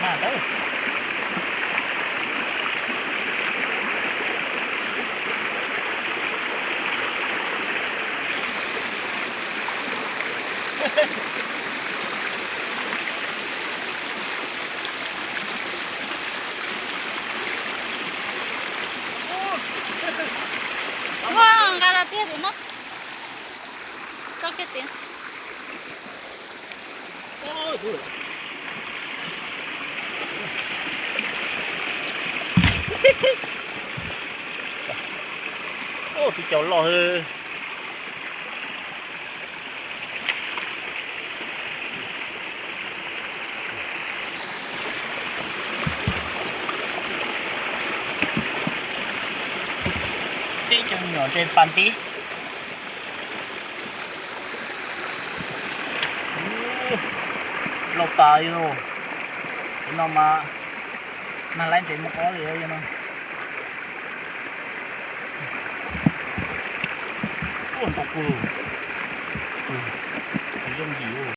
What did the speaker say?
Ua, nqa los tiag tus no. Tso kiag tid. Ua, tib co loj heev. Tib co me nyuam ntsej pas ntib. Loj tas li lauj. Cov no mas mag laib ntev muaj ob li no. Ua, ntau kawg. Yooj yim.